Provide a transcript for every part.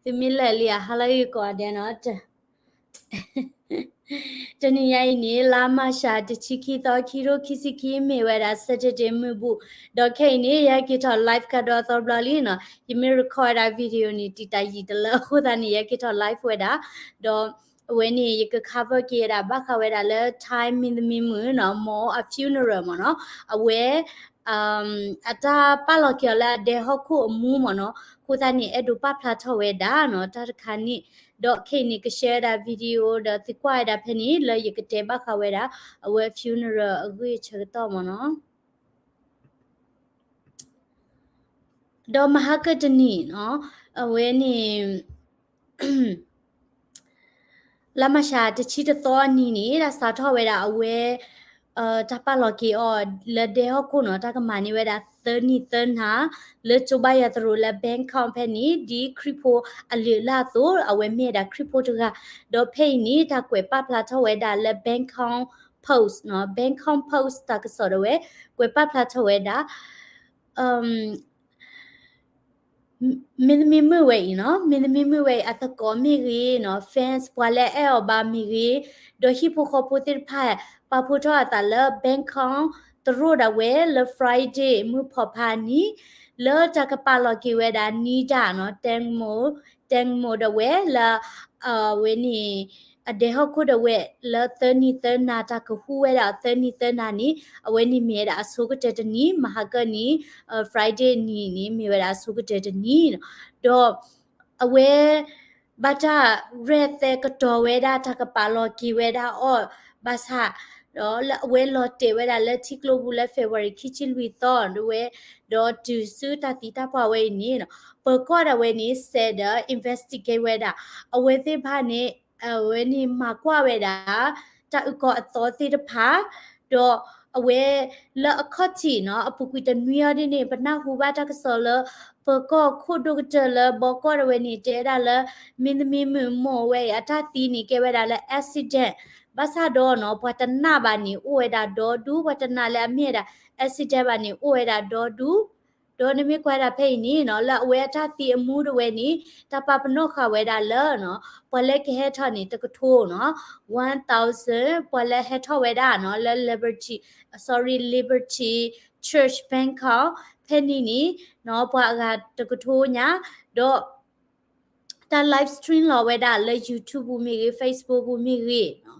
သုမ့ၢ်လဲၤလံအဟါလၢယကိးဒဲးနီၤ, တနံၤညါအံၤန့ၣ် လါမၢ်ၡး တဆံခံသီ ခံကထိခံဆံခံ မ့ၢ်ဝဲဒၣ် Saturday မုၢ်ဘူၣ်, ဒီးခဲအံၤန့ၣ် ယဟဲက့ၤထီၣ် live ကဒီးအသီတဘျီလံနီၤ, ယမ့ၢ် record ဝဲဒၣ် video န့ၣ် တံာ်တာ်ယံာ်တလၢအဃိသတးန့ၣ် ယဟဲက့ၤထီၣ် live ဝဲဒၣ်, ဒီးအဝဲန့ၣ် ယက cover က့ၤဝဲဒၣ်ဘၣ်ဃးဝဲဒၣ်လၢ Thai မင်းသမီးမုၣ်နီၤ, မ်အ funeral မ့ၢ်နီၤ, အဝဲ အတၢ်ပာ်လီၤက့ၤအီၤလၢအဒဲဟီၣ်ခိၣ်အမူမ့ၢ်နီၤ, အဃိသတးန့ၣ် အဲၣ်ဒိးပာ်ဖျါထီၣ်ဝဲဒၣ်နီၤ တၢ်တခါန့ၣ်, ဒီးခဲအံၤန့ၣ် က share ဝဲဒၣ် video ဒီးသုကွၢ်ဝဲဒၣ်ဖဲန့ၣ် လၢယကတဲဘၣ်ဃးဝဲဒၣ် အဝဲ funeral အဂ့ၢ်အဆၢကတီၢ်မ့ၢ်နီၤ. ဒီးမဟါကတနံၤနီၤ, အဝဲန့ၣ် လါမၢ်ၡး တဆံတသီအနံၤန့ၣ် တၢ်စးထီၣ်ဝဲဒၣ်အဝဲ တၢ်ပာ်လီၤက့ၤအီၤလၢဒဲဟီၣ်ခိၣ်နီၤ, တၢ်ကမၤန့ၢ်ဝဲဒၣ်သၢနံၣ်သၢနၤ လၢကၠိဘါယွၤသရိာ်လၢ Bangkok ဖဲန့ၣ် ဒ်ခရံာ်ဖိအလုၢ်အလၢ်အသိး အဝဲမ့ၢ်ဝဲဒၣ်ခရံာ်ဖိတဂၤ, ဒီးဖဲအံၤန့ၣ် တၢ်ကွဲးပာ်ဖျါထီၣ်ဝဲဒၣ်လၢ Bangkok Post နီၤ, Bangkok Post တၢ်ကစီၣ်ဒၣ်ဝဲ ကွဲးပာ်ဖျါထီၣ်ဝဲဒၣ် မင်းသမီးမုၣ်ဝဲအံၤနီၤ, မင်းသမီးမုၣ်ဝဲအံၤ အသကိးမ့ၢ်ဂ့ၤနီၤ, fans ပှၤလၢအအဲၣ်အီၤဘၣ်မ့ၢ်ဂ့ၤ, ဒီးဟံၣ်ဖိဃီဖိသ့ၣ်တဖၣ် ပာ်ဖှိၣ်ထီၣ်အသးလၢ Bangkok သရိာ်ဒၣ်ဝဲလၢ Friday မုၢ်ဖီဖးနံၤ လၢတၢ်ကပာ်လီၤက့ၤဝဲဒၣ် Nida နီၤ, တဲမ တဲမ ဒၣ်ဝဲလၢ အဝဲန့ၣ် အဒဲဟီၣ်ခိၣ်ဒၣ်ဝဲလၢသၢနံၣ်သၢနၤ တၢ်ကဟူးဝဲဒၣ်အီၤသၢနံၣ်သၢနၤန့ၣ် အဝဲန့ၣ်မ့ၢ်ဝဲဒၣ်အဆိကတၢၢ်တနံၤ, မဟါကနံၤ Friday နံၤန့ၣ် မ့ၢ်ဝဲဒၣ်အဆိကတၢၢ်တနံၤနီၤ, ဒီးအဝဲ ဘၣ်တၢ်ရဲၣ်သဲကတီၤဝဲဒၣ်တၢ်ကပာ်လီၤက့ၤဝဲဒၣ်အီၤဘၣ်ဆၣ်, ဒီးလၢအဝဲလီၤတဲာ်ဝဲဒၣ်လၢထံကျိပူၤလၢ February ခံဆံလွံၢ်သီဒၣ်ဝဲ, ဒီးတုၤဆူတၢ်သံတၢ်ပှၢ်ဝဲအံၤန့ၣ်နီၤ, ပၢၤကီၢ်ဒၣ်ဝဲန့ၣ် စဲးဒီး investigate ဝဲဒၣ် အဝဲသ့ၣ်တဖၣ်န့ၣ် အဝဲန့ၣ်မၤကွၢ်ဝဲဒၣ် တၢ်အုၣ်ကီၤအသီသ့ၣ်တဖၣ်, ဒီးအဝဲလၢအခီၣ်ထံးနီၤ အပူၤကွံာ်တနွံအံၤဒ်န့ၣ် ပနၢ်ဟူဘၣ်တၢ်ကစီၣ်လၢ ပၢၤကီၢ်ခိၣ်ဒိၣ်ကတၢၢ်လၢဘီကီၢ်ဒၣ်ဝဲန့ၣ် တဲဒၣ်လၢ မင်းသမီးမုၣ်မိၢ်ဝဲအံၤ အတၢ်သံန့ၣ်ကဲဝဲဒၣ်လၢ accident, ဘၣ်ဆၣ်ဒီးနီၤ ပှၤတနာ်ဘၣ်န့ၣ် အိၣ်ဝဲဒၣ်ဒီဒူၣ်, ပှၤတနာ်လၢအမ့ၢ်ဝဲဒၣ် accident ဘၣ်န့ၣ် အိၣ်ဝဲဒၣ်ဒီဒူၣ် ဒီးနမ့ၢ်ကွၢ်ဒၣ်ဖဲအံၤန့ၣ်နီၤ လၢအဝဲအတၢ်သံအမူဒၣ်ဝဲန့ၣ် တၢ်ပာ်ပနီၣ်ဃာ်ဝဲဒၣ်လၢနီၤ ပှၤလၢကဟဲထီၣ်န့ၣ် တကထိနီၤ one thousand ပှၤလၢဟဲထီၣ်ဝဲဒၣ်နီၤ လၢ Liberty, sorry, Liberty Church Bangkok ဖဲန့ၣ်န့ၣ်နီၤ ပှၤအဂၤတကထိညါ, ဒီး တၢ် live stream လီၤဝဲဒၣ်လၢ YouTube ပူၤမ့ၢ်ဂ့ၤ Facebook ပူၤမ့ၢ်ဂ့ၤနီၤ,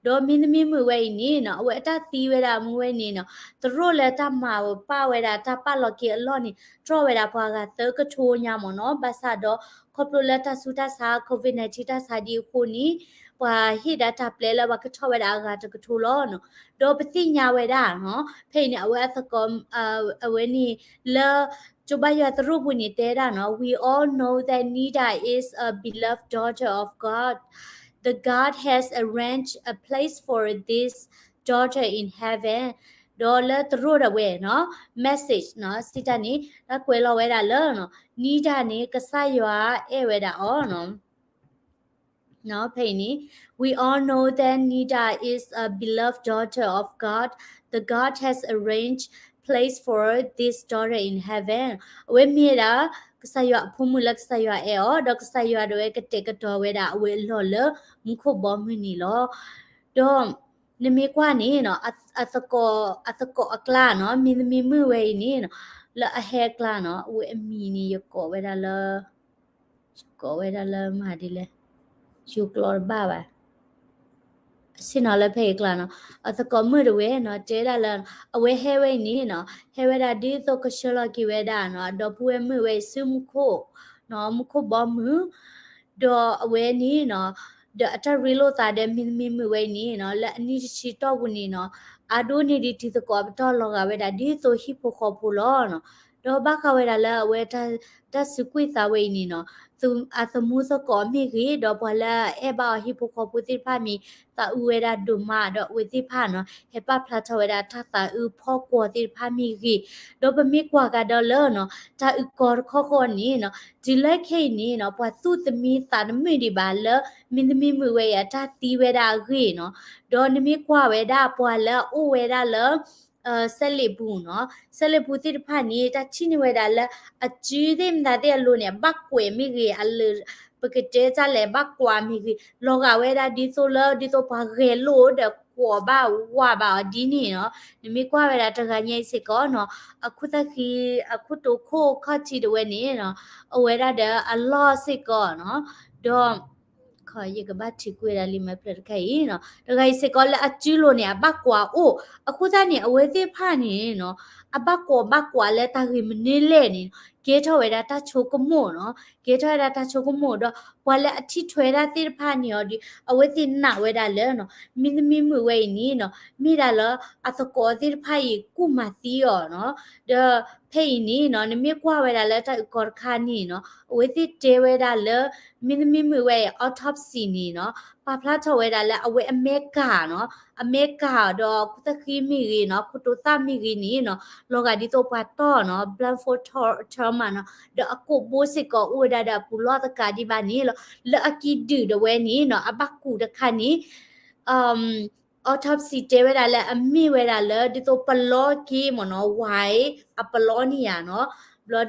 ဒီးမင်းသမီးမုၣ်ဝဲအံၤန့ၣ်နီၤ အဝဲအတၢ်သံဝဲဒၣ်အမူဝဲန့ၣ်နီၤ သရိာ်လၢတၢ်မၤပာ်ဝဲဒၣ်တၢ်ပာ်လီၤက့ၤအလီၢ်န့ၣ် တြီၢ်ဝဲဒၣ်ပှၤဂၤသၢကထိညါမ့ၢ်နီၤ, ဘၣ်ဆၣ်ဒီး ခီဖျိလၢတၢ်ဆူးတၢ်ဆါ COVID nineteen တၢ်ဆါဒ်အဃိန့ၣ် ပှၤဟ့ၣ်ဒၣ်တၢ်ပျဲလၢပှၤကထီၣ်ဝဲဒၣ်အဂၤတကထိလီၤနီၤ, ဒီးပသ့ၣ်ညါဝဲဒၣ်နီၤ ဖဲအံၤန့ၣ် အဝဲအသကိး အဝဲန့ၣ် လၢ ကၠိဘါယွၤသရိာ်ပူၤန့ၣ်တဲဒၣ်နီၤ We all know that Nida is a beloved daughter of God. The God has arranged a place for this daughter in heaven. ဒီးလၢသရိာ်ဒၣ်ဝဲနီၤ message နီၤ စံးတၢ်န့ၣ် တၢ်ကွဲးလီၤဝဲဒၣ်လၢနီၤ Nida န့ၣ် ကစၢ်ယွၤအဲၣ်ဝဲဒၣ်အီၤနီၤ ဖဲအံၤန့ၣ် We all know that Nida is a beloved daughter of God. The God has arranged place for this daughter in heaven. အဝဲမ့ၢ်ဝဲဒၣ် ကစၢ်ယွၤအဖိမုၣ်လၢကစၢ်ယွၤအဲၣ်အီၤ ဒီးကစၢ်ယွၤဒၣ်ဝဲကတဲာ်ကတီၤဝဲဒၣ်အဝဲအလီၢ်လၢမူခိၣ်ဘီမုၢ်န့ၣ်လီၤ. ဒီး နမ့ၢ်ကွၢ်န့ၣ်နီၤ အသကိး အသကိးအကျါနီၤ မင်းသမီးမုၣ်ဝဲအံၤန့ၣ်နီၤ လၢအဟဲအကျါနီၤ အဝဲအမံၤန့ၣ် ယကိးဝဲဒၣ်လၢ ယကိးဝဲဒၣ်လၢမၤဒ်လဲၣ် ယိၤကျိာ်တဘၣ်ဘၣ် ဆ့ၣ်နီၤလၢဖဲအံၤအကျါနီၤ အသကိးမုၣ်တဝဲနီၤ တဲဒၣ်လၢ အဝဲဟဲဝဲအံၤန့ၣ်နီၤ ဟဲဝဲဒၣ်ဒ်သိးကဆှၢလီၤက့ၤဝဲဒၣ်နီၤ အဒီပုၢ်ဝဲၢ်မုၣ်ဝဲအံၤဆူမူခိၣ်နီၤ မူခိၣ်ဘီမုၢ် ဒီးအဝဲန့ၣ်နီၤ ဒီးအတၢ်ရ့လိာ်သးဒီးမင်းသမီးမုၣ်ဝဲအံၤန့ၣ်နီၤ လၢအနံၣ်တဆံတီၢ်ပူၤန့ၣ်နီၤ အါဒိၣ်န့ၢ်ဒံးတံၤသကိးအပတီၢ်လီၤဂာ်ဝဲဒၣ်ဒ်သိးဟံၣ်ဖိဃီဖိလီၤနီၤ ဒီးဘၣ်ဃးဝဲဒၣ်လၢအဝဲတၢ် တၢ်စူးကွံာ်သးဝဲအံၤန့ၣ်နီၤ အသမူသကိးမ့ၢ်ဂ့ၤ ဒီးပှၤလၢအအဲၣ်ဘၣ်အီၤဟံၣ်ဖိဃီဖိသ့ၣ်တဖၣ်မ့ၢ် သးအုးဝဲဒၣ်ဒိၣ်မး ဒီးအဝဲသ့ၣ်တဖၣ်နီၤ ဟဲပာ်ဖျါထီၣ်ဝဲဒၣ်တၢ်သးအုးဖီကွီၤသ့ၣ်တဖၣ်မ့ၢ်ဂ့ၤ ဒီးပမ့ၢ်ကွၢ်ကဒီးလၢနီၤ တၢ်အုၣ်ကီၤတခီဃီန့ၣ်နီၤ တုၤလၢခဲအံၤန့ၣ်နီၤ ပှၤသူၣ်သမံသးတမုာ်ဒံးဘၣ်လၢ မင်းသမီးမုၣ်ဝဲအံၤအတၢ်သံဝဲဒၣ်အဂ့ၢ်နီၤ ဒီးနမ့ၢ်ကွၢ်ဝဲဒၣ်ပှၤလၢအအိၣ်ဝဲဒၣ်လၢ စဲးလ့ၣ်ပူၤနီၤ, စဲးလ့ၣ်ပူၤသ့ၣ်တဖၣ်န့ၣ် တၢ်ထံၣ်န့ၢ်ဝဲဒၣ်လၢ အစုသ့ၣ်မတၤသ့ၣ်အလိၤန့ၣ် အဘၣ်ကွဲးမ့ၢ်ဂ့ၤ, အလၢ ပကတဲတၢ်လဲၣ် ဘၣ်ကွးမ့ၢ်ဂ့ၤ, လီၤဂာ်ဝဲဒၣ်ဒ်သိးလၢ ဒ်သိးပှၤဂဲၤလိာ်ဒီးကွီးဘၣ်ဝးဘၣ်အီၤဒ်န့ၣ်နီၤ. နမ့ၢ်ကွၢ်ဝဲဒၣ်တဂၤညါအံၤစ့ၢ်ကီးနီၤ, အခိၣ်သၣ်ဃံ အခိၣ်တိခိၣ်ခီၣ်ထံးတဝဲန့ၣ်နီၤ, အဝဲဒၣ်ဒီးအလီၢ်စ့ၢ်ကီးနီၤ, ဒီး ယကဘၣ်ထံၣ်ကွံာ်ဝဲဒၣ်လံမ့ၢ်ဖျၢၣ်တခါအံၤနီၤ, တဂၤအံၤစ့ၢ်ကီးလၢအစုလိၤန့ၣ် အဘၣ်ကွးအိၣ်, အဃိသတးန့ၣ် အဝဲသ့ၣ်တဖၣ်န့ၣ်နီၤ, အဘၣ်ကွးဘၣ်ကွးလၢတၢ်ဂ့ၢ်မနုၤလဲၣ်န့ၣ်, ကဲထီၣ်ဝဲဒၣ်တၢ်ဆိကမိၣ်နီၤ, ကဲထီၣ်ဝဲဒၣ်တၢ်ဆိကမိၣ်ဒီး ပှၤလၢအထံၣ်ထွဲတၢ်သ့ၣ်တဖၣ်န့ၣ်အီၤဒီး အဝဲသ့ၣ်နာ်ဝဲဒၣ်လၢနီၤ, မင်းသမီးမုၣ်ဝဲအံၤန့ၣ်နီၤ, မ့ၢ်ဒၣ်လၢအသကိးသ့ၣ်တဖၣ်အံၤကူၣ်မၤသံအီၤနီၤ, ဒီးဖဲအံၤန့ၣ်နီၤ, နမ့ၢ်ကွၢ်ဝဲဒၣ်လၢတၢ်အုၣ်ကီၤတခါန့ၣ်နီၤ, အဝဲသ့ၣ်တဲဝဲဒၣ်လၢ မင်းသမီးမုၣ်ဝဲအံၤ autopsy န့ၣ်နီၤ, ပာ်ဖျါထီၣ်ဝဲဒၣ်လၢအဝဲအမဲကၤနီၤ, အမဲကၤဒီးအခိၣ်သၣ်ဃံမ့ၢ်ဂ့ၤနီၤ, ခိၣ်တိသၣ်မ့ၢ်ဂ့ၤန့ၣ်နီၤ, လီၤဂာ်ဒ်သိးပှၤတီၢ်နီၤ, blunt force trauma နီၤ, ဒီးအကိာ်ဘိစ့ၢ်ကီးအိၣ်ဝဲဒၣ်ဒီးအပူၤလီၢ်သကးဒံးဘၣ်န့ၣ်လီၤ. လၢအကံၣ်ဒုၣ်တဝဲန့ၣ်နီၤ, အဘၣ်ကူးတခါန့ၣ် autopsy တဲဝဲဒၣ်လၢအမ့ၢ်ဝဲဒၣ်လၢ ဒ်သိးပလီက့မ့ၢ်နီၤ, ဝါအပလီန့ၢ်ယၤနီၤ,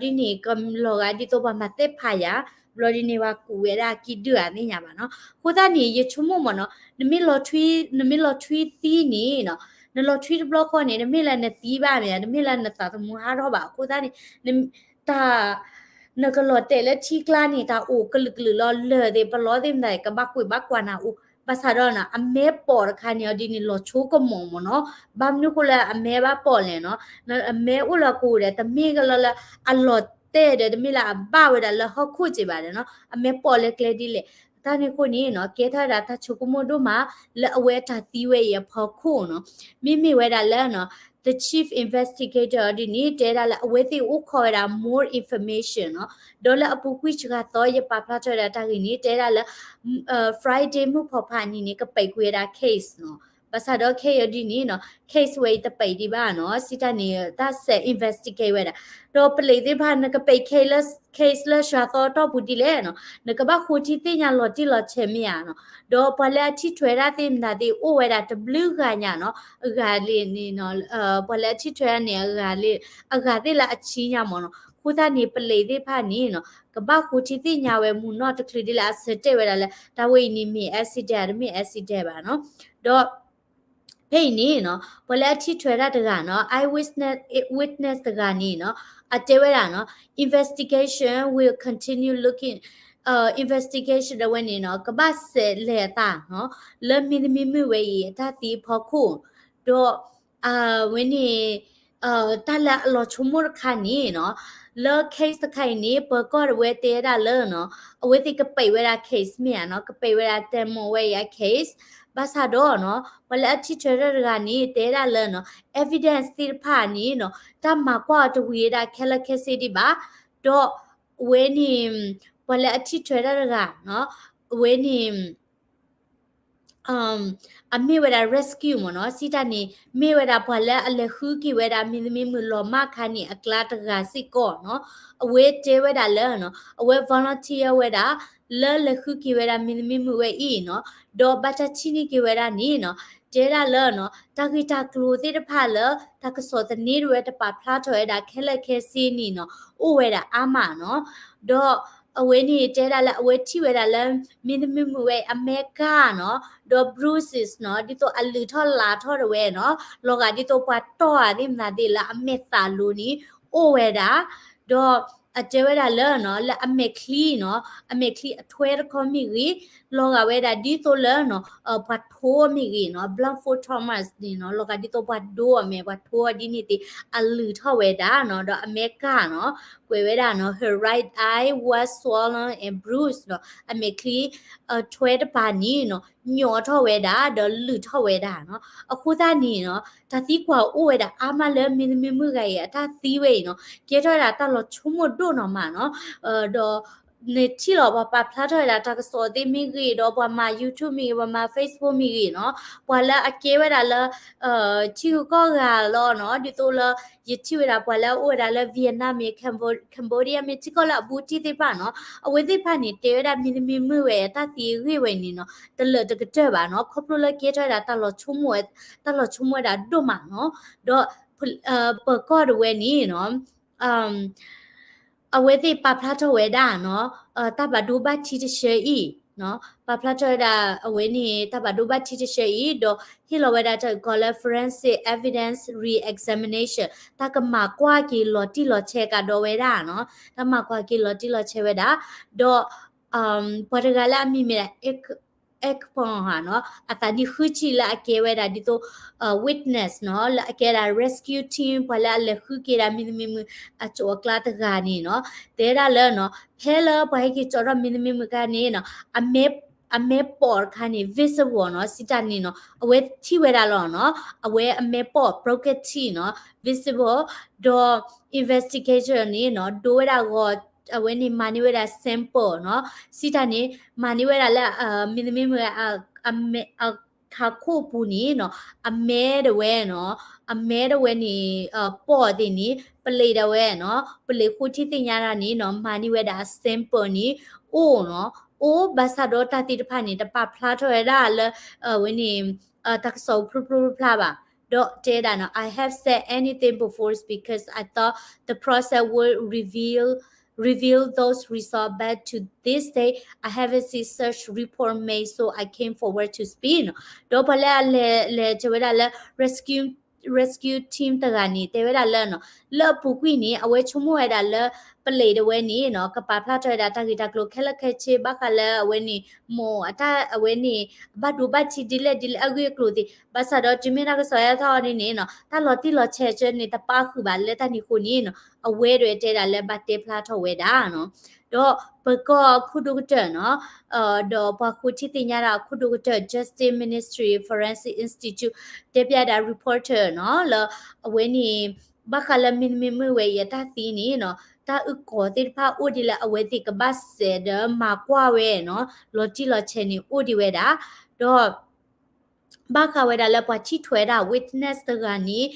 ဘျီဒ်န့ၣ် ကလီၤဂာ်ဒ်သိးပှၤမၤသ့ၣ်ဖးယၤ, ဘျီဒ်န့ၣ် ပှၤကူးဝဲဒၣ်ကံၣ်ဒုၣ်ဧါသ့ၣ်ညါဘၣ်နီၤ. အဃိသတးန့ၣ် ယဆိကမိၣ်မ့ၢ်နီၤ, နမ့ၢ်လီၤထွံ နမ့ၢ်လီၤထွံသံန့ၣ်နီၤ, နလီၤထွံတဘျီဃီန့ၣ် တမ့ၢ်လၢနသံဘၣ်မ့ၢ်, တမ့ၢ်လၢနသးသမူဟးထီၣ်ဘၣ်. အဃိသတးန့ၣ် တၢ် နကလီၤတဲာ်လၢထံကျါန့ၣ် တၢ်အိၣ်ကလုာ်ကလုာ်လီၤ, လၢၢ်သ့ၣ်ပလီသ့ၣ်မတၤ ကဘၣ်ကွံာ်ဘၣ်ကွၢ်နၤအိၣ်, ဘၣ်ဆၣ်ဒီးနီၤ အမဲပိာ်တခါန့ၣ်အီၤဒ်န့ၣ် လီၤဆိကမိၣ်မ့ၢ်နီၤ, ဘၣ်မနုၤဃိလၢအမဲဘၣ်ပိာ်လဲၣ်နီၤ, အမဲအိၣ်လၢအကအိၣ်ဒီး တမ့ၢ်ကလီလၢ အလီၤတဲာ်ဒီး တမ့ၢ်လၢအဘၣ်ဝဲဒၣ်လၢဟီၣ်ခိၣ်က့ဘၣ်ဒီးနီၤ, အမဲပိာ်လၢကျဲဒ်လဲၣ်. တၢ်န့ၣ်အဃိန့ၣ်နီၤ ကဲထီၣ်ဝဲဒၣ်တၢ်ဆိကမိၣ်ဒိၣ်မး လၢအဝဲအတၢ်သံဝဲအံၤအဖီခိၣ်နီၤ, မ့မ့ၢ်ဝဲဒၣ်လၢ the chief investigator အီၤဒ်န့ၣ် တဲဒၣ်လၢအဝဲသ့ၣ်အိၣ်ခိးဝဲဒၣ် more information နီၤ, ဒီးလၢအပူၤကွံာ်စှၤသီ ယပာ်ဖျါထီၣ်ဝဲဒၣ်တၢ်ဂ့ၢ်န့ၣ် တဲဒၣ်လၢ Friday မုၢ်ဖီဖးနံၤန့ၣ် ကပဲာ်ကွံာ်ဝဲဒၣ် case နီၤ, ဘၣ်ဆၣ်ဒီးခဲအံၤအီၤဒ်န့ၣ်နီၤ case ဝဲအံၤတပဲာ်ဒံးဘၣ်နီၤ, စံးတၢ်န့ၣ် တၢ်ဆဲး investigate ဝဲဒၣ်, ဒီးပလံးသ့ၣ်တဖၣ် နကပဲာ် case လၢ case လၢစှၤသီတီၢ်ပူၤဒ်လဲၣ်နီၤ, နကဘၣ်ဃိထံသ့ၣ်ညါလီၤတံၢ်လီၤဆဲးမ့ၢ်ဧါနီၤ, ဒီးပှၤလၢအထံၣ်ထွဲတၢ်သ့ၣ်မတၤသ့ၣ်အိၣ်ဝဲဒၣ်တဘျုးဂၤညါနီၤ, အဂၤလၢန့ၣ်နီၤ, ပှၤလၢအထံၣ်ထွဲတၢ်န့ၣ် အဂၤလၢ အဂၤသ့ၣ်လၢအဆံညါမ့ၢ်နီၤ, အဃိသတးန့ၣ် ပလံးသ့ၣ်တဖၣ်န့ၣ်နီၤ ကဘၣ်ဃိထံသ့ၣ်ညါဝဲမုၢ်နီၢ်တချုးဒ်လဲၣ် အဆၢတဲာ်ဝဲဒၣ်လၢ တၢ်ဝဲအံၤန့ၣ်မ့ၢ် accident တမ့ၢ် accident ဘၣ်နီၤ, ဒီး ဖဲအံၤန့ၣ်နီၤ ပှၤလၢအထံၣ်ထွဲတၢ်တဂၤနီၤ eyewitness witness တဂၤန့ၣ်နီၤ အတဲဝဲဒၣ်နီၤ investigation will continue looking, investigation တဝဲန့ၣ်နီၤ ကဘၣ်စဲးလဲၤအသးနီၤ လၢမင်းသမီးမုၣ်ဝဲအံၤအတၢ်သံအဖီခိၣ်, ဒီး အဝဲန့ၣ် တၢ်လၢအလီၤဆိကမိၣ်တခါန့ၣ်နီၤ လၢ case တခါအံၤန့ၣ် ပၢၤကီၢ်တဝဲတဲဒၣ်လၢနီၤ အဝဲသ့ၣ်ကပဲာ်ဝဲဒၣ် case မ့ၢ်ဧါနီၤ ကပဲာ်ဝဲဒၣ်တဲမိၤဝဲအံၤအ case, ဘၣ်ဆၣ်ဒီးနီၤ ပှၤလၢအထံၣ်ထွဲတၢ်တဂၤန့ၣ် တဲဒၣ်လၢနီၤ evidence သ့ၣ်တဖၣ်န့ၣ်နီၤ တၢ်မၤကွၢ်အီၤတဝံၤဝဲဒၣ်ခဲလၢာ်ခဲဆ့ဒံးဘၣ်, ဒီးအဝဲန့ၣ် ပှၤလၢအထံၣ်ထွဲတၢ်တဂၤနီၤ အဝဲန့ၣ် အမ့ၢ်ဝဲဒၣ် rescue မ့ၢ်နီၤ စံးတၢ်န့ၣ် မ့ၢ်ဝဲဒၣ်ပှၤလၢအလဲၤဃုက့ၤဝဲဒၣ်မင်းသမီးမုၣ်လီၤမၢ်ခါန့ၣ် အကျါတဂၤစ့ၢ်ကီးနီၤ, အဝဲတဲဝဲဒၣ်လၢနီၤ အဝဲ volunteer ဝဲဒၣ် လၢလဲၤဃုက့ၤဝဲဒၣ်မင်းသမီးမုၣ်ဝဲအံၤနီၤ, ဒီးဘၣ်တၢ်ထံၣ်န့ၢ်က့ၤဝဲဒၣ်န့ၣ်နီၤ တဲဒၣ်လၢနီၤ တၢ်ဂ့ၢ်တၢ်ကျိၤသ့ၣ်တဖၣ်လၢ တၢ်ကစီၣ်သန့တဝဲတပာ်ဖျါထီၣ်ဝဲဒၣ်ခဲလၢာ်ခဲဆ့န့ၣ်နီၤ အိၣ်ဝဲဒၣ်အါမးနီၤ, ဒီး အဝဲန့ၣ်တဲဒၣ်လၢအဝဲထံၣ်ဝဲဒၣ်လၢ မင်းသမီးမုၣ်ဝဲအမဲကၤနီၤ, ဒီး bruises နီၤ, ဒ်သိးအလုၢ်ထီၣ်လၤထီၣ်တဝဲနီၤ, လီၤဂာ်ဒ်သိးပှၤတီၢ်ဧါသ့ၣ်မနုၤသ့ၣ်လၢအမဲာ်သးလိၤန့ၣ် အိၣ်ဝဲဒၣ်, ဒီးအတဲဝဲဒၣ်လၢနီၤ လၢအမဲာ်ချံနီၤ, အမဲာ်ချံအထွဲတခီမ့ၢ်ဂ့ၤ, လီၤဂာ်ဝဲဒၣ်ဒ်သိးလၢနီၤ ပှၤထိမ့ၢ်ဂ့ၤနီၤ, blunt force trauma န့ၣ်နီၤ, လီၤဂာ်ဒ်သိးပှၤဒိအမဲာ် ပှၤထိအီၤဒ်န့ၣ်သ့ၣ် အလုၢ်ထီၣ်ဝဲဒၣ်နီၤ, ဒီးအမဲကၤနီၤ ကွဲးဝဲဒၣ်နီၤ her right eye was swollen and bruised နီၤ, အမဲာ်ချံ ထွဲတပၤန့ၣ်နီၤ ညီၣ်ထီၣ်ဝဲဒၣ် ဒီးလုၢ်ထီၣ်ဝဲဒၣ်နီၤ, အဃိသတးန့ၣ်နီၤ တၢ်သံကွၢ်အိၣ်ဝဲဒၣ်အါမးလၢမင်းသမီးမုၣ်ဂၤအံၤအတၢ်သံဝဲအံၤနီၤ, ကဲထီၣ်ဝဲဒၣ်တၢ်လီၤဆိကမိၣ်ဒိၣ်နီၢ်မးနီၤ, ဒီး နထံၣ်လီၤပှၤပာ်ဖျါထီၣ်ဝဲဒၣ်တၢ်ကစီၣ်သ့ၣ်မ့ၢ်ဂ့ၤ ဒီးပှၤမၤ YouTube မ့ၢ်ဂ့ၤ ပှၤမၤ Facebook မ့ၢ်ဂ့ၤနီၤ, ပှၤလၢအကဲဝဲဒၣ်လၢ ထံဂုၤကီၢ်ဂၤလီၤနီၤ, ဒ်သိးလၢ ယထံၣ်ဝဲဒၣ်ပှၤလၢအအိၣ်ဝဲဒၣ်လၢ Vietnam မ့ၢ် Cambodia မ့ၢ် ထံကီၢ်လၢအဘူးတံၢ်သ့ၣ်တဖၣ်နီၤ, အဝဲသ့ၣ်တဖၣ်န့ၣ် တဲဝဲဒၣ်မ့တမ့ၢ်မုာ်ဝဲတၢ်သံအဂ့ၢ်ဝဲန့ၣ်နီၤ, တလၢာ်တကတၢၢ်ဘၣ်နီၤ, ခီဖျိလၢကဲထီၣ်ဝဲဒၣ်တၢ်လီၤဆိကမိၣ်ဝဲဒၣ်ဒိၣ်မးနီၤ, ဒီး ပၢၤကီၢ်တဝဲန့ၣ်နီၤ အဝဲသ့ၣ်ပာ်ဖျါထီၣ်ဝဲဒၣ်နီၤ တၢ်ဘၣ်ဒိဘၣ်ထံးတဆၢအံၤနီၤ ပာ်ဖျါထီၣ်ဝဲဒၣ် အဝဲန့ၣ် တၢ်ဘၣ်ဒိဘၣ်ထံးတဆၢအံၤ ဒီးဟ့ၣ်လီၤဝဲဒၣ်တၢ်အုၣ်ကီၤလၢ forensic evidence re-examination တၢ်ကမၤကွၢ်က့ၤလီၤတံၢ်လီၤဆဲးကဒီးဝဲဒၣ်နီၤ တၢ်မၤကွၢ်က့ၤလီၤတံၢ်လီၤဆဲးဝဲဒၣ် ဒီး ပှၤတဂၤလၢအမံၤမ့ၢ်ဒၣ် Ekpon နီၤ အသးနံၣ်ဃုဆံလၢအကဲဝဲဒၣ်ဒ်သိး witness နီၤ လၢအကဲဒၣ် rescue team ပှၤလၢအလဲၤဃုက့ၤဒၣ်မံၤသမံၤမုၣ်အစိၤအကျါတဂၤန့ၣ်နီၤ တဲဒၣ်လၢနီၤ ဖဲလၢပှၤဟဲက့ၤကၠီထီၣ်မံၤသမံၤမုၣ်အခါန့ၣ်နီၤ အမဲ အမဲပိာ်တခါန့ၣ် visible နီၤ စံးတၢ်န့ၣ်နီၤ အဝဲထံၣ်ဝဲဒၣ်လီၤနီၤ အဝဲအမဲပိာ် broken teeth နီၤ visible ဒီး investigation န့ၣ်နီၤ ဒိဝဲဒၣ်ဂီၤ အဝဲန့ၣ်မၤန့ၢ်ဝဲဒၣ် sample နီၤ စံးတၢ်န့ၣ် မၤန့ၢ်ဝဲဒၣ်လၢ မံၤသမံၤမုၣ် အမဲ အခါခိၣ်ပူၤန့ၣ်နီၤ အမဲဒၣ်ဝဲနီၤ အမဲဒၣ်ဝဲန့ၣ် ပိာ်သ့ၣ်န့ၣ် ပလံးဒၣ်ဝဲနီၤ ပလံးဃိထံသ့ၣ်ညါတၢ်န့ၣ်နီၤ မၤန့ၢ်ဝဲဒၣ်အ sample န့ၣ် အိၣ်နီၤ အိၣ်ဘၣ်ဆၣ်ဒီးတၢ်သ့ၣ်တဖၣ်န့ၣ် တပာ်ဖျါထီၣ်ဝဲဒၣ်လၢ အဝဲန့ၣ် တၢ်ကစီၣ်ဖျိဖျိဖျါဖျါဘၣ် ဒီးတဲဒၣ်နီၤ I have said anything before is because I thought the process would reveal reveal those results, but to this day, I haven't seen such report made, so I came forward to speak နီၤ ဒီးပှၤလၢအလဲၤလဲၤစၢၤဝဲဒၣ်လၢ rescue rescue team တဂၤန့ၣ် တဲဝဲဒၣ်လၢနီၤ လၢအပူၤကွံာ်န့ၣ် အဝဲဆိကမိၣ်ဝဲဒၣ်လၢ ပလံးဒၣ်ဝဲန့ၣ်နီၤ ကပာ်ဖျါထီၣ်ဝဲဒၣ်တၢ်ဂ့ၢ်တၢ်ကျိၤခဲလၢာ်ခဲဆ့ ဘၣ်ဃးလၢအဝဲန့ၣ် မိၢ်အတၢ် အဝဲန့ၣ် ဘၣ်ဒိဘၣ်ထံးဒ်လဲၣ်ဒ်လဲၣ်အဂ့ၢ်အကျိၤသ့ၣ် ဘၣ်ဆၣ်ဒီးတုၤမ့ၢ်တၢ်ကစီၣ်ဟဲထီၣ်အီၤဒ်န့ၣ်နီၤ တၢ်လီၤတံၢ်လီၤဆဲးစၢၤန့ၣ် တပာ်ဃုာ်ဘၣ်လၢတၢ်န့ၣ်အဃိန့ၣ်နီၤ အဝဲဒၣ်တဲဒၣ်လၢဘၣ်တဲဖျါထီၣ်ဝဲဒၣ်နီၤ ဒီးပၢၤကီၢ်ခိၣ်ဒိၣ်ကတၢၢ်နီၤ ဒီးပှၤဃိထံသ့ၣ်ညါတၢ်အခိၣ်ဒိၣ်ကတၢၢ် Justice Ministry Forensic Institute တဲဖျါဒၣ် reporter နီၤ လၢအဝဲန့ၣ် ဘၣ်ဃးလၢမံၤသမံၤမုၣ်ဝဲအံၤအတၢ်သံန့ၣ်နီၤ တၢ်အုၣ်ကီၤသ့ၣ်တဖၣ်အိၣ်ဒ်လၢအဝဲသ့ၣ်ကဘၣ်စဲးဒီးမၤကွၢ်ဝဲနီၤ လီၤတံၢ်လီၤဆဲးန့ၣ်အိၣ်ဒံးဝဲဒၣ် ဒီး ဘၣ်ဃးဝဲဒၣ်လၢပှၤထံၣ်ထွဲဒၣ် witness တဂၤန့ၣ်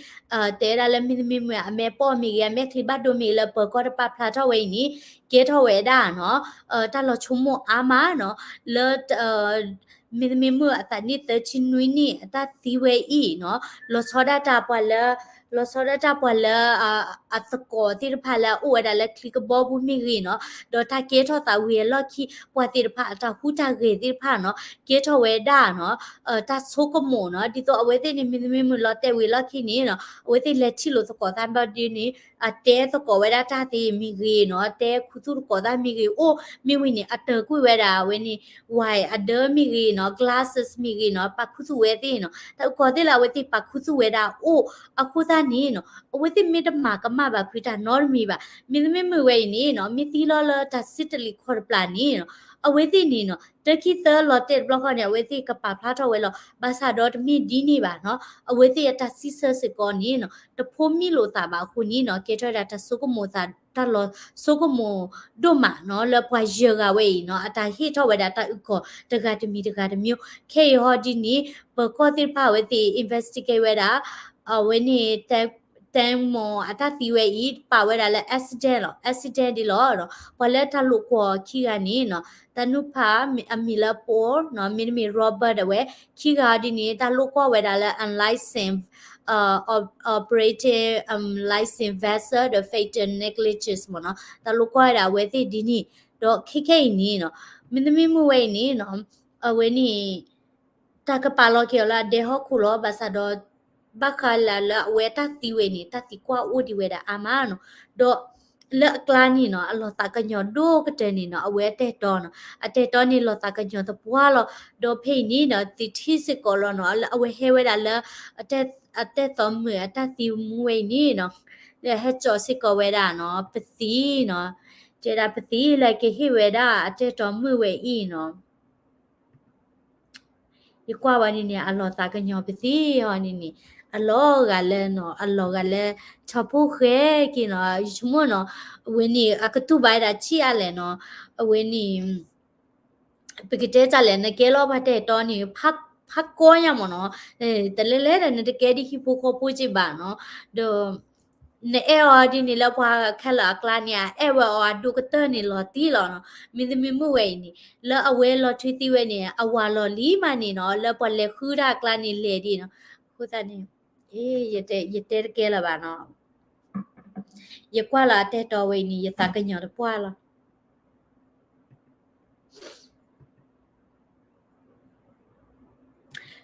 တဲဒၣ်လၢမံၤသမံၤမုၣ်အမဲပိာ်မ့ၢ်ဂ့ၤ အမဲာ်ချံဘၣ်ဒိမ့ၢ်ဂ့ၤလၢပၢၤကီၢ်တပာ်ဖျါထီၣ်ဝဲအံၤန့ၣ် ကဲထီၣ်ဝဲဒၣ်နီၤ တၢ်လီၤဆိကမိၣ်အါမးနီၤ လၢ မံၤသမံၤမုၣ်အသးနံၣ်သၢဆံနွံနံၣ်အတၢ်သံဝဲအံၤနီၤ လီၤဆီဒၣ်တၢ်ပှၤလၢ လီၤဆီဒၣ်တၢ်ပှၤလၢ အသကိးသ့ၣ်တဖၣ်လၢအအိၣ်ဝဲဒၣ်လၢချံကဘီပူၤမ့ၢ်ဂ့ၤနီၤ ဒီးတၢ်ကဲထီၣ်သးဝံၤအလီၢ်ခံ ပှၤသ့ၣ်တဖၣ်အတၢ်ဟူးတၢ်ဂဲၤသ့ၣ်တဖၣ်နီၤ ကဲထီၣ်ဝဲဒၣ်နီၤ တၢ်ဆိကမိၣ်နီၤ ဒ်သိးအဝဲသ့ၣ်န့ၣ် မံၤသမံၤမုၣ်လီၤတဲာ်ဝံၤအလီၢ်ခံန့ၣ်နီၤ အဝဲသ့ၣ်လဲၤထံၣ်လိာ်သကိးသးဘျီဒ်န့ၣ် အတဲသကိးဝဲဒၣ်တၢ်သ့မ့ၢ်ဂ့ၤနီၤ တဲခူသူၣ်သကိးသးမ့ၢ်ဂ့ၤ အိၣ်မ့ၢ်ဝံၤန့ၣ် အတၢၤကွံာ်ဝဲဒၣ်အဝဲန့ၣ် ဝဲအဒၢမ့ၢ်ဂ့ၤနီၤ glasses မ့ၢ်ဂ့ၤနီၤ ပာ်ခူသူၣ်ဝဲသ့ၣ်နီၤ တၢ်အုၣ်ကီၤသ့ၣ်လၢအဝဲသ့ၣ်ပာ်ခူသူၣ်ဝဲဒၣ်အိၣ် အဃိသတးန့ၣ်နီၤ အဝဲသ့ၣ်မ့ၢ်တမၤကမၣ်ဘၣ်ဖုးတၢ်နီတမံၤဘၣ် မံၤသမံၤမုၣ်ဝဲအံၤန့ၣ်နီၤ မ့ၢ်သံလီၤလၢတၢ်စံတလံၤခီၣ်တပျၢ်န့ၣ်နီၤ အဝဲသ့ၣ်န့ၣ်နီၤ တခံသၢလီၤတဲာ်တဘျီဃီန့ၣ် အဝဲသ့ၣ်ကပာ်ဖျါထီၣ်ဝဲလီၤ ဘၣ်ဆၣ်ဒီးတမ့ၢ်ဒ်န့ၣ်ဘၣ်နီၤ အဝဲသ့ၣ်အတၢ်စံးဆၢစ့ၢ်ကီးန့ၣ်နီၤ တဖိးမံလိာ်သးဘၣ်အဃိန့ၣ်နီၤ ကဲထီၣ်ဝဲဒၣ်တၢ်ဆိကမိၣ်သး တၢ်လီၤဆိကမိၣ်ဒိၣ်မးနီၤ လၢပှၤယဲၢ်ဂၤဝဲအံၤနီၤ အတၢ်ဟ့ၣ်ထီၣ်ဝဲဒၣ်တၢ်အုၣ်ကီၤတဂၤတမံၤတဂၤတမံၤ ခဲအံၤဟီဒ်န့ၣ် ပၢၤကီၢ်သ့ၣ်တဖၣ်အဝဲသ့ၣ် investigate ဝဲဒၣ် အဝဲန့ၣ် တဲမိၢ်အတၢ်သံဝဲအံၤ ပာ်ဝဲဒၣ်လၢ accident လီၤ accident ဒ်လီၤ ပှၤလၢတၢ်လိာ်ကွီၢ်ခံဂၤန့ၣ်နီၤ တၢ်နုၢ်ဖးအမံၤလၢ Paul နီၤ မ့တမ့ၢ် Robert ဒၣ်ဝဲ ခံဂၤဒ်န့ၣ် တၢ်လိာ်ကွီၢ်ဝဲဒၣ်လၢ unlicensed operating unlicensed vessel ဒီး fatal negligence မ့ၢ်နီၤ တၢ်လိာ်ကွီၢ်ဝဲဒၣ်အဝဲသ့ၣ်ဒ်န့ၣ် ဒီးခဲခဲအံၤန့ၣ်နီၤ မ့တမ့ၢ်မုၢ်ဝဲအံၤန့ၣ်နီၤ အဝဲန့ၣ် တၢ်ကပာ်လီၤက့ၤအီၤလၢအဒဲဟီၣ်ခိၣ်လီၤ ဘၣ်ဆၣ်ဒီး ဘၣ်ဃးလၢလၢအဝဲတၢ်သံဝဲန့ၣ် တၢ်သံကွၢ်အိၣ်ဒံးဝဲဒၣ်အါမးနီၤ ဒီးလၢအကျါန့ၣ်နီၤ အလီၤသးကညီၤဒိၣ်ကတၢၢ်န့ၣ်နီၤ အဝဲအတဲာ်တီနီၤ အတဲာ်တီန့ၣ်လီၤသးကညီၤသပှၢ်လီၤ ဒီးဖဲအံၤန့ၣ်နီၤ သုထံၣ်စ့ၢ်ကီးလီၤနီၤ လၢအဝဲဟဲဝဲဒၣ်လၢ အတဲာ်သီမုၣ်အတၢ်သံမူဝဲအံၤန့ၣ်နီၤ လၢဟဲစိာ်စ့ၢ်ကီးဝဲဒၣ်နီၤ ပသံနီၤ တဲဒၣ်ပသံလၢကဟ့ၣ်ဝဲဒၣ်အတဲာ်တီမုၣ်ဝဲအံၤနီၤ ယကွၢ်ဝဲန့ၣ်န့ၣ် အလီၤသးကညီၤပသံအီၤန့ၣ်န့ၣ် အလီၤဂာ်လၢနီၤ အလီၤဂာ်လၢ ထီၣ်ဖိၣ်ဃဲက့ၤနီၤ ယဆိကမိၣ်နီၤ အဝဲန့ၣ် အကတူၢ်ဘၣ်ဝဲဒၣ်ဆံးအါလဲၣ်နီၤ အဝဲန့ၣ် ပကတဲတၢ်လဲၣ် နကဲလီၤပှၤတဲာ်တီန့ၣ် ဖးကီညါမ့ၢ်နီၤ တလဲၤလဲၤဒီးနတကဲဒ်ဟံၣ်ဖိဃီဖိက့ဘၣ်နီၤ ဒီး နအဲၣ်အီၤဒ်န့ၣ်လၢပှၤခဲလၢာ်အကျါန့ၣ် အအဲၣ်ဝဲအီၤအဒိၣ်ကတၢၢ်န့ၣ်လီၤတံၢ်လီၤနီၤ မ့တမ့ၢ်မုၢ်ဝဲအံၤန့ၣ် လၢအဝဲလီၤထွံသံဝဲန့ၣ် အဝၤလီၤလံမးန့ၣ်နီၤ လၢပှၤလဲၤဃုတၢ်အကျါန့ၣ်လဲၤဒ်နီၤ အဃိသတးန့ၣ် ယတဲတကဲလၢၤဘၣ်နီၤ. ယကွၢ်လၢအတဲတီဝဲအံၤန့ၣ် ယသးကညီၤတပှၢ်လီၤ.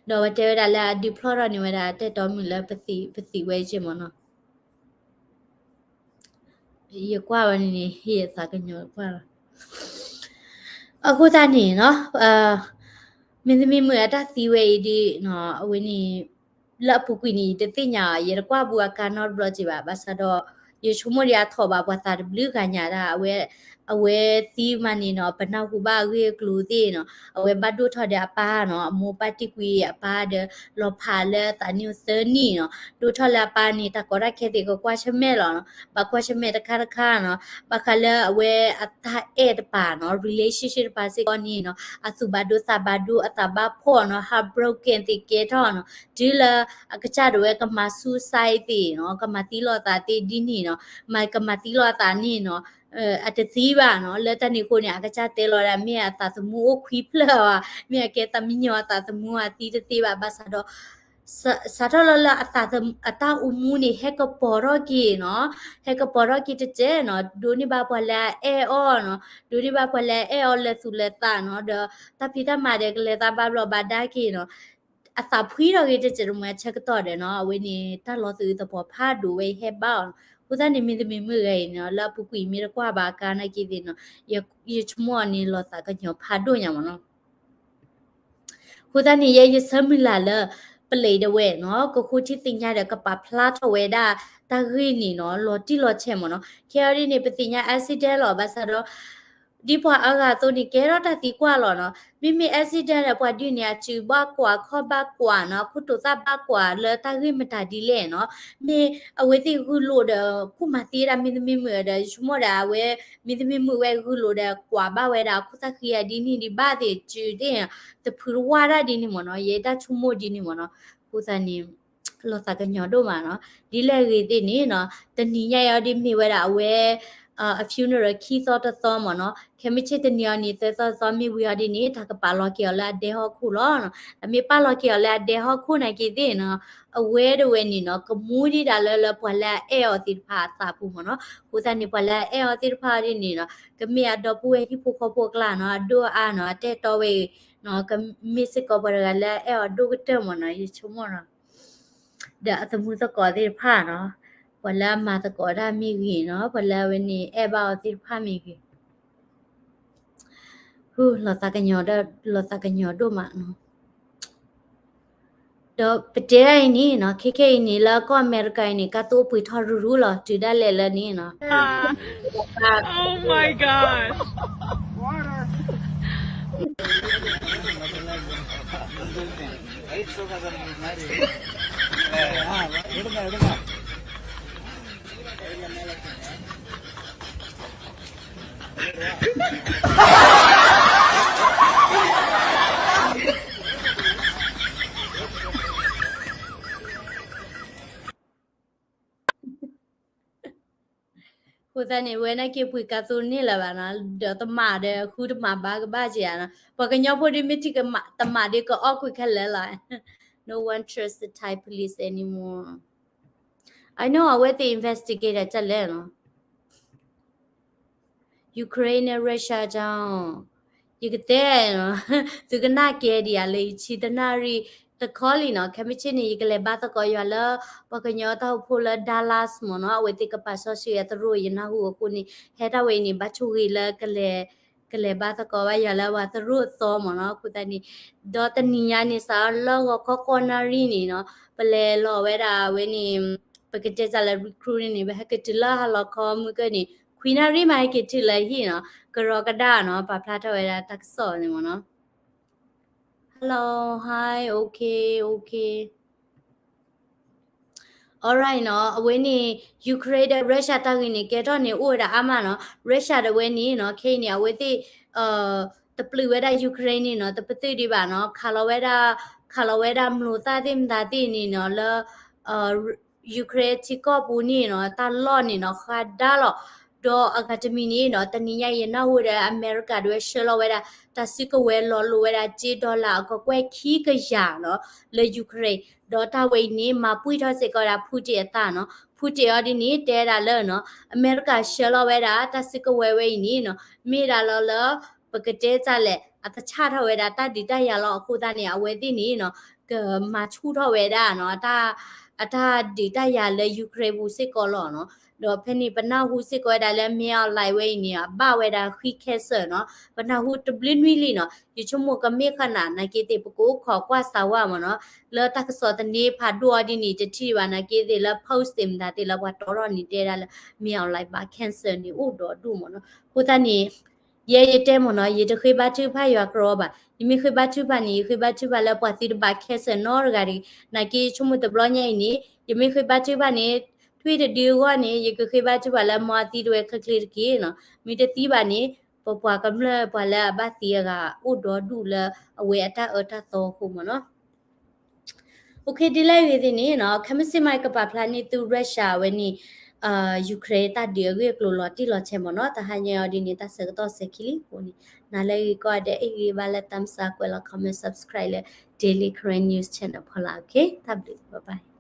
ဒီးဝဲတဲဝဲဒၣ်လၢအဒုးဖျီၣ်ထီၣ်န့ၢ်ဝဲဒၣ်တဲတီမုၢ်လၢပသံဝဲက့မ့ၢ်နီၤ. ယကွၢ်ဝဲန့ၣ်န့ၣ် ဟ့ၣ်ယသးကညီၤတပှၢ်လီၤ. အဃိသတးန့ၣ်နီၤ, မင်းသမီးမုၣ်အတၢ်သံဝဲအံၤဒ်နီၤ, အဝဲန့ၣ် လၢအပူၤကွံာ်န့ၣ် ယတသ့ၣ်ညါအီၤ, ယတကွၢ်ဘူးအကါနီတဘျီက့ဘၣ်. ဘၣ်ဆၣ်ဒီး ယဆိကမိၣ်ဒ်အထီၣ်ဘၣ်ပှၤသးတဘျုးဂၤညါဒၣ်, အဝဲသံမးန့ၣ်နီၤ, ပနၢ်ဟူဘၣ်အဂ့ၢ်အကျိၤသ့ၣ်နီၤ, အဝဲဘၣ်ဒိၣ်ထီၣ်ဒီးအပၢ်နီၤ, အမိၢ်ပၢ်တံၢ်ကွံာ်အပၢ်ဒီး လီၤဖးလၢသးနံၣ်အိၣ်သၢနံၣ်နီၤ, ဒိၣ်ထီၣ်လၢအပၢ်န့ၣ် တၢ်ကီတၢ်ခဲသ့ၣ်ကကွၢ်ဆၢၣ်မဲာ်လီၤနီၤ, ဘၣ်ကွၢ်ဆၢၣ်မဲာ်တခါတခါနီၤ, ဘၣ်ဃးလၢအဝဲအတၢ်အဲၣ်တပၤနီၤ, relationship တပၤစ့ၢ်ကီးန့ၣ်နီၤ, အသူၣ်ဘၣ်ဒိသးဘၣ်ဒိ အသးဘၣ်ဖှီၣ်နီၤ, heartbroken သ့ၣ်ကဲထီၣ်နီၤ, တုၤလၢအကစၢ်ဒၣ်ဝဲကမၤ suicide သ့ၣ်နီၤ, ကမၤသံလီၤအသးသ့ၣ်ဒ်န့ၣ်နီၤ, မၤကမၤသံလီၤအသးန့ၣ်နီၤ, အတသံဘၣ်နီၤ, လၢတၢ်န့ၣ်အဃိန့ၣ် အကစၢ်တဲလီၤဒၣ်မ့ၢ်အသးသမူအိၣ်ခွံဖျၢၣ်ဘၣ်, မ့ၢ်အကဲသးမံညီၤအသးသမူအသံတသ့ဘၣ်, ဘၣ်ဆၣ်ဒီး စးထီၣ်လၢလၢအသး အတၢ်အိၣ်မူန့ၣ် ဟဲကပီၤထီၣ်က့ၤနီၤ, ဟဲကပီၤထီၣ်က့ၤတစဲးနီၤ, ဒိးန့ၢ်ဘၣ်ပှၤလၢအအဲၣ်အီၤနီၤ, ဒိးန့ၢ်ဘၣ်ပှၤလၢအအဲၣ်အီၤလၢသူၣ်လၢသးနီၤ, ဒီးတၢ်ဖံးတၢ်မၤဒီးကလဲၤသးဘၣ်ဘျီးဘၣ်ဒါက့ၤနီၤ, အသးဖှံထီၣ်က့ၤတစဲးတမှဲအဆၢကတီၢ်ဒီးနီၤ, အဝဲန့ၣ် တၢ်လီၤသူၣ်အုးသပှၢ်ဖးဒိၣ်ဝဲအံၤဟဲဘၣ်အီၤနီၤ, အဃိသတးန့ၣ် မင်းသမီးမုၣ်ဂၤအံၤနီၤ, လၢအပူၤကွံာ်မ့ၢ်တကွၢ်ဘၣ်အကါနာ်က့သ့ၣ်နီၤ, ယဆိကမိၣ်အီၤန့ၣ် လီၤသးကညီၤဖးဒိၣ်ညါမ့ၢ်နီၤ. အဃိသတးန့ၣ် ယဲယဆၢမုၢ်လၢ်လၢ ပလံးဒၣ်ဝဲနီၤ, ကဃိထံသ့ၣ်ညါဒီးကပာ်ဖျါထီၣ်ဝဲဒၣ်တၢ်ဂ့ၢ်န့ၣ်နီၤ, လီၤတံၢ်လီၤဆဲးမ့ၢ်နီၤ, ခဲအံၤဒ်န့ၣ် ပသ့ၣ်ညါ accident လီၤ, ဘၣ်ဆၣ်ဒီး ဒ်ပှၤအါဂၤအသိးန့ၣ် ကဲထီၣ်တၢ်သံကွၢ်လီၤနီၤ, မ့မ့ၢ် accident ဒီးပှၤဒုးန့ၣ် အစုဘၣ်ကွၢ် ခီၣ်ဘၣ်ကွၢ်နီၤ, အခိၣ်တိာ်သၣ်ဘၣ်ကွၢ်လၢတၢ်ဂ့ၢ်မတၤဒ်လဲၣ်နီၤ, မ့ၢ်အဝဲသ့ၣ်ဂုာ်လိာ်ဒီး ကူၣ်မၤသံဝဲဒၣ်မင်းသမီးမုၣ်ဒီး ယဆိကမိၣ်ဒီးအဝဲ မင်းသမီးမုၣ်ဝဲဂုာ်လိာ်ဒီးကွၢ်ဘၣ်ဝဲဒၣ် အခိၣ်သၣ်ဃံအဒ်န့ၣ်ဒံးဘၣ်သ့ၣ်စုဒ့ၣ်, သဖုတဝၢ်ဒၣ်ဒ်န့ၣ်မ့ၢ်နီၤ, ယတၢ်ဆိကမိၣ်ဒ်န့ၣ်မ့ၢ်နီၤ, အဃိသတးန့ၣ် လီၤသးကညီၤဒိၣ်မးနီၤ, ဒ်လဲၣ်ဂ့ၤသ့ၣ်န့ၣ်နီၤ, တနံၤညါအံၤဒ်မ့ၢ်ဝဲဒၣ်အဝဲ အ funeral ခံသီတသီမ့ၢ်နီၤ, ခဲမုၢ်ဆ့ၣ်တနံၤအံၤန့ၣ် သၢသီတသီမ့ၢ်ဝံၤအီၤဒ်န့ၣ် တၢ်ကပာ်လီၤက့ၤအီၤလၢအဒဲဟီၣ်ခိၣ်လီၤနီၤ, တၢ်မ့ၢ်ပာ်လီၤက့ၤအီၤလၢအဒဲဟီၣ်ခိၣ်နာ်က့သ့ၣ်နီၤ, အဝဲတဝဲန့ၣ်နီၤ ကမူဒံးဒၣ်လၢလၢပှၤလၢအအဲၣ်အီၤသ့ၣ်တဖၣ်အသးပူၤမ့ၢ်နီၤ, အဃိသတးန့ၣ် ပှၤလၢအအဲၣ်အီၤသ့ၣ်တဖၣ်အီၤဒ်န့ၣ်နီၤ ကမ့ၢ်အဒီပုၢ်ဝဲၢ်ဟံၣ်ဖိဃီဖိအကျါနီၤ, အဒိၣ်အါနီၤ, အတဲတီဝဲအံၤနီၤ, ကမ့ၢ်စ့ၢ်ကီးပှၤတဂၤလၢအအဲၣ်အီၤဒိၣ်ကတၢၢ်မ့ၢ်နီၤ, ယဆိကမိၣ်နီၤ ဒီးအသမူသကိးသ့ၣ်တဖၣ်နီၤ, ပှၤလၢအမၤသကိးတၢ်မ့ၢ်ဂ့ၤနီၤ, ပှၤလၢအဝဲန့ၣ်အဲၣ်ဘၣ်အီၤသ့ၣ်တဖၣ်မ့ၢ်ဂ့ၤ, လီၤသးကညီၤဒိၣ်မးနီၤ, ဒီးပတဲဒၣ်အံၤန့ၣ်နီၤ, ခဲခဲအံၤန့ၣ် လၢကီၢ်အမဲရကၤအံၤန့ၣ် ကါသိအိၣ်ပှ့ၤထီၣ်ရူၤရူၤလီၤ, တုၤဒၣ်လဲာ်လၢန့ၣ်နီၤ Oh my god. Hoo သတးန့ၣ် ဝဲန့ၣ်က့ၤပှ့ၤကါသိန့ၣ်လၢၤဘၣ်နီၤ, ဒီးတမၤဒီး ဃုတမၤဘါကဘၣ်က့ၤဧါနီၤ, ပှၤကညီဖိဒ်မ့ၢ်ထံၣ်ကမၤ တမၤဒ်ကအီၣ်ကွံာ်ခဲလၢာ်လီၤ. No one trust the Thai police anymore. I know အဝဲသ့ၣ် investigate တၢ်လဲၣ်နီၤ. Ukraine န့ၣ် Russia အကြောင်း, ယကတဲနီၤ, သုကနၣ်ကဲဒံးဧါလၢယဆံတနၣ်ရံၣ်တခီလံနီၤ, ခဲမုၢ်ဆ့ၣ်န့ၣ် ယကလဲၤဘါသကိးယွၤလၢ ပှၤကညီတၢ်အိၣ်ဖှိၣ်လၢ Dallas မ့ၢ်နီၤ, အဝဲသ့ၣ်ကပာ်စီဆှံအသရိာ်ယနၢ်ဟူအဃိန့ၣ် ဟဲထီၣ်ဝဲအံၤန့ၣ် ဘၣ်ဆိၣ်ဂ့ၤလၢ ကလဲၤဘါသကိးဘၣ်ယွၤလၢပှၤသရိာ်အသီမ့ၢ်နီၤ, အဃိသတးန့ၣ် ဒီးတနံၤညါန့ၣ် စးလၢဂီၤခီဃိးနၣ်ရံၣ်န့ၣ်နီၤ, ပလဲၤလီၤဝဲဒၣ်ဝဲန့ၣ် ပကတဲစးလၢ recruit န့ၣ်န့ၣ် ပဟဲကတုၤလၢဟါလီၤခီမုၢ်ကၢၢ်န့ၣ် ခွံနၣ်ရံၣ်မးဟဲက့ၤတုၤလၢဟံၣ်နီၤ, ကရီကဒါနီၤ, ပာ်ဖျါထီၣ်ဝဲဒၣ်တၢ်ကစီၣ်န့ၣ်မ့ၢ်နီၤ. Hello, hi, okay, okay. Alright နီၤ, အဝဲန့ၣ် Ukraine ဒီး Russia တၢ်ဂ့ၢ်န့ၣ် ကဲထီၣ်န့ၣ် အိၣ်ဝဲဒၣ်အါမးနီၤ, Russia ဒီးဝဲန့ၣ်နီၤ, ခဲအံၤန့ၣ် အဝဲသ့ၣ် တပျုာ်ဝဲဒၣ် Ukraine န့ၣ်နီၤ, တပသုၣ်ဒံးဘၣ်နီၤ, ခးလီၤဝဲဒၣ်, ခးလီၤဝဲဒၣ်မျိာ်သၣ်သ့ၣ်မတၤသ့ၣ်န့ၣ်နီၤ, လၢ Ukraine ထံကီၢ်ပူၤန့ၣ်နီၤ, တၢ်လီၢ်န့ၣ်နီၤ, ဃါဒါလီၤ, ဒီးအဂၤတမံၤန့ၣ်နီၤ တနံၤညါအံၤ ယနၢ်ဟူဝဲဒၣ် အမဲရကၤဒၣ်ဝဲဆှၢလီၤဝဲဒၣ် တၢ်စုကဝဲၤလီၤလိာ်ဝဲဒၣ် ကၠ့ dollar အကကွဲၢ်ခံကယၤနီၤ လၢ Ukraine ဒီးတၢ်ဝဲအံၤန့ၣ် မၤပှံၢ်ထီၣ်စ့ၢ်ကီးဝဲဒၣ် Putin အသးနီၤ. Putin အီၤဒ်န့ၣ် တဲဒၣ်လၢနီၤ အမဲရကၤဆှၢလီၤဝဲဒၣ် တၢ်စုကဝဲၤဝဲအံၤန့ၣ်နီၤ မ့ၢ်ဒၣ်လီၤလၢ ပကတဲတၢ်လဲၣ် အသဆၣ်ထီၣ်ဝဲဒၣ် တၢ်ဒုးတၢ်ယၤလီၤအဃိသတးန့ၣ် အဝဲသ့ၣ်န့ၣ်နီၤ ကမၤဆူၣ်ထီၣ်ဝဲဒၣ်နီၤ အတၢ်ဒုးတၢ်ယၤလၢ Ukraine ပူၤစ့ၢ်ကီးလီၤနီၤ. ဒီးဖဲန့ၣ် ပနၢ်ဟူစ့ၢ်ကီးဝဲဒၣ်လၢ Min Aung Hlaing ဝဲအံၤန့ၣ် အဘၣ်ဝဲဒၣ်ဃံ cancer နီၤ. ပနၢ်ဟူတဘျုးနွံလံနီၤ. ယဆိကမိၣ်ကမ့ၢ်ဃၣ်နၤ နာ်က့သ့ၣ် ပကအိၣ်ခိးကွၢ်စၢၤဝဲမ့ၢ်နီၤ လၢတၢ်ကစီၣ်သန့ဖးဒိၣ်အီၤဒ်န့ၣ် တထံၣ်ဘၣ် နာ်က့သ့ၣ်လၢ post သ့ၣ်မတၤသ့ၣ်လၢပှၤတီထီၣ်န့ၣ် တဲဒၣ်လၢ Min Aung Hlaing ဘၣ် cancer န့ၣ် အိၣ်ဒီးဒူၣ်မ့ၢ်နီၤ. အဃိသတးန့ၣ် ယဲယတဲမ့ၢ်နီၤ ယတဃ့ဘါထုကဖၣ်ယွၤကရီဘၣ်. ယမ့ၢ်ဃ့ဘါထုကဖၣ်န့ၣ် ယဃ့ဘါထုကဖၣ်လၢပှၤသံတဘၣ် cancer နီတဂၤတဂ့ၤ. နာ်က့ယဆိကမိၣ်တဘျီညါအံၤန့ၣ် ယမ့ၢ်ဃ့ဘါထုကဖၣ်န့ၣ် ထွံၣ်တဒုအဂီၢ်န့ၣ် ယကဃ့ဘါထုကဖၣ်လၢမ်အသံတဝဲချ့ချ့တက့ၢ်နီၤ. မ့ၢ်တသံဘၣ်န့ၣ် ပပှၤကမျၢၢ်ပှၤလၢအဘၣ်သံအဂၤ အိၣ်ဒီးဒူၣ်လၢအဝဲအတၢ်အၢတၢ်သီအဃိမ့ၢ်နီၤ. ဒ်လဲၣ်ဂ့ၤသ့ၣ်န့ၣ်နီၤ ခဲမုၢ်ဆ့ၣ်မးကပာ်ဖျါန့ၢ်သု Russia ဝဲန့ၣ် Ukraine တၢ်ဒုးအဂ့ၢ်အကျိၤလီၤတံၢ်လီၤဆဲးမ့ၢ်နီၤ. တဟါညါအီၤဒ်န့ၣ် တၢ်ဆၢကတီၢ်စဲၤခံလံအဃိန့ၣ် နၤလၢအဂ့ၤကိးဂၤဒဲး ဟ့ၣ်ဂံၢ်ဘါလၢ thumbs up ကွဲးလီၤ comment subscribe လၢ Daily Karen News Channel ဖီလာ် okay တၢ်ဘျုး bye bye.